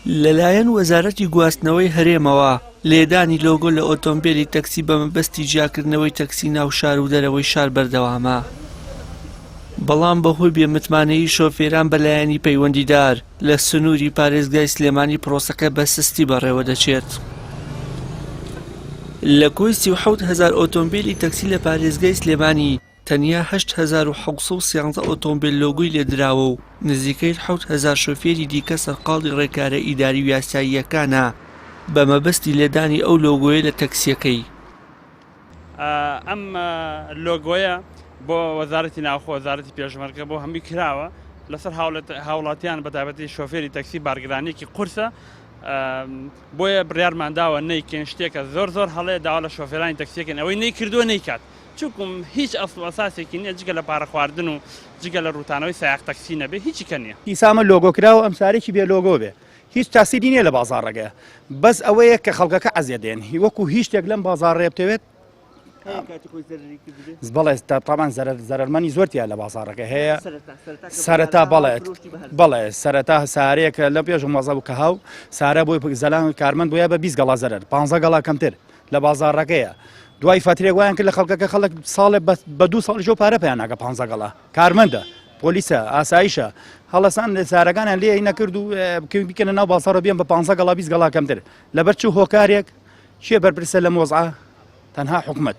لەلایەن وەزارەتی گواستنەوەی هەرێمەوە لێدانی لۆگۆ لە ئۆتۆمبێلی تەکسی بە مەبەستی جیاکردنەوەی تەکسی ناو شار و دەرەوەی شار بەردەوامە، بەڵام بەهۆی بێ متمانەیی شۆفێران بە لایەنی پەیوەندیدار لە سنووری پارێزگای سلێمانی پرۆسەکە بە سستی بەڕێوەدەچێت. لە کۆی 37 هەزار ئۆتۆمبێلی تەکسی لە پارێزگای سلێمانی تەنیا 8713 ئۆتۆمبێل لۆگۆی لێدراوە و نزیکەی 7000 شۆفێری دیکە سەرقاڵی ڕێکارە ئیداری و یاساییەکانە بە مەبەستی لێدانی ئەو لۆگۆیە لە تەکسییەکەی. ئەم لۆگۆیە بۆ وەزارەتی ناوخۆ، وەزارەتی پێشمەرگە بۆ هەمووی کراوە، لەسەر هاوڵاتیان بە تایبەتی شۆفێری تەکسی بارگرانیەکی قورسە، بۆیە بڕیارمان داوە نەیکەین، شتێکە زۆر زۆر هەڵەیە، داوا لە شۆفێرانی تەکسیەکەین ئەوەی نەیکردووە نەیکات، چونکم هیچ ئەسڵ و ئەساسێکی نییە جگە لە پارە خواردن و جگە لە ڕووتانەوەی سایەق تەکسی نەبێ هیچی کە نییە. ئیسا ئەمە لۆگۆ کراوە ئەم سارێکی بێ لۆگۆ بێ هیچ تاسیری نییە لە بازاڕەکە بەس ئەوەیە کە خەڵکەکە عەزیەت دێن وەکو هیچ شتێک لەم بازاڕەیە بتەوێت بەڵێ تامان زەرەرمەنی زۆر تیا لە بازاڕەکە هەیە سەرەتا بەڵێت بەڵێ سەرەتا سارەیەکە لە پێش مەزە بوو کە هاو سارە بۆی زەلان کارمەند بۆیە بە 20 گەڵا زەرەر 15 گەڵا کەمتر لە بازاڕەکەیە دوای فترێک وایان کرد لە خەڵکەکە خەڵک ساڵێ بە دوو ساڵ ژۆ پارە پێیان ناکە 15 گەڵا کارمەندە پۆلیسە ئاسایشە هەڵەسان سارەکانیان لێ نەکرد و بکەنە ناو بازاڕە بێن بە 15 گەڵا 20 گەڵا کەمتر لەبەر چ هۆکارێک کێ بەرپرسە لەم وەزعە تەنها حکومەت.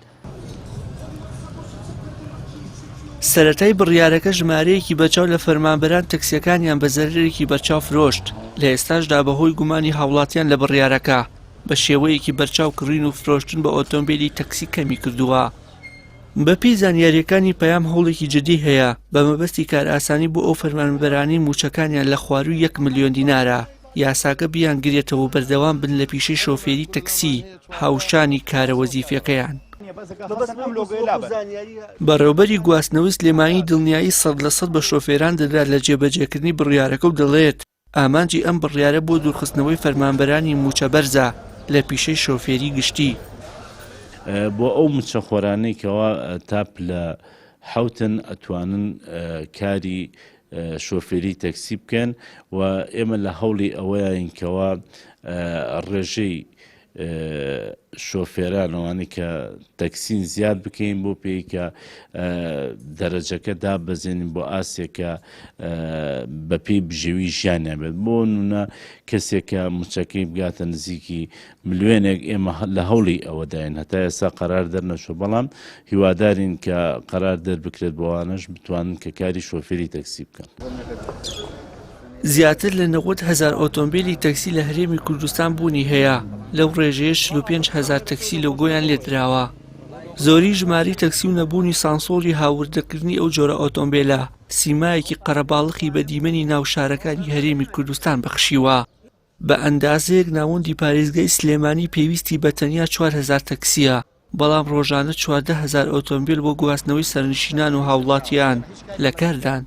سەرەتای بڕیارەکە ژمارەیەکی بەرچاو لە فەرمانبەران تەکسیەکانیان بە زەرەرێکی بەرچاو فرۆشت، لە ئێستاشدا بەهۆی گومانی هاوڵاتیان لە بڕیارەکە، بە شێوەیەکی بەرچاو کڕین و فرۆشتن بە ئۆتۆمبێلی تەکسی کەمی کردووە. بەپێی زانیارییەکانی پەیام هەوڵێکی جدی هەیە بە مەبەستی کارئاسانی بۆ ئەو فەرمانبەرانەی مووچەکانیان لە خوارووی یەک ملیۆن دینارە، یاساکە بیانگرێتەوە و بەردەوام بن لە پیشەی شۆفێری تەکسی هاوشانی کارە وەزیفیەکەیان. بەڕێوبەری گواستنەوەی سلێمانی دڵنیایی 100% بە شۆفێران دەدات لە جێبەجێکردنی بڕیارەکە و دەڵێت، ئامانجی ئەم بڕیارە بۆ دوورخستنەوەی فەرمانبەرانی مووچە بەرزە لە پیشەی شۆفێری گشتی. بۆ ئەو مووچەخۆرانەی کەوا تا پلە حەوتن ئەتوانن کاری شۆفێری تەکسی بکەن و ئێمە لە هەوڵی ئەوەیاین کەوا ڕێژەی شۆفێران ئەوانەی کە تەکسین زیاد بکەین بۆ پێی کە دەرەجەکە دابەزێنین بۆ ئاستێک کە بەپێی بژێوی ژیانیان بێت بۆ نمونە کەسێک کە موچەکەی بگاتە نزیکی ملیۆنێک ئێمە لە هەوڵی ئەوەداین هەتا ئێستا قەرار دەرنەچووە بەڵام هیوادارین کە قەرار دەربکرێت بۆوانەش بتوانن کە کاری شۆفێری تەکسی بکەن. زیاتر لە 90 هەزار ئۆتۆمبیلی تەکسی لە هەرێمی کوردستان بوونی هەیە، لەو ڕێژەیەش 45 هەزار تەکسی لۆگۆیان لێدراوە. زۆری ژمارەی تەکسی و نەبوونی سانسۆری هاوردەکردنی ئەو جۆرە ئۆتۆمبیلە، سیمایەکی قەرەباڵخی بە دیمەنی ناو شارەکانی هەرێمی کوردستان بەخشیوە. بە ئەندازەیەک ناوەندی پارێزگای سلێمانی پێویستی بە تەنیا 4000 تەکسییە، بەڵام ڕۆژانە 14 هەزار ئۆتۆمبیل بۆ گواستنەوەی سەرنشینان و هاوڵاتیان لە کاردان.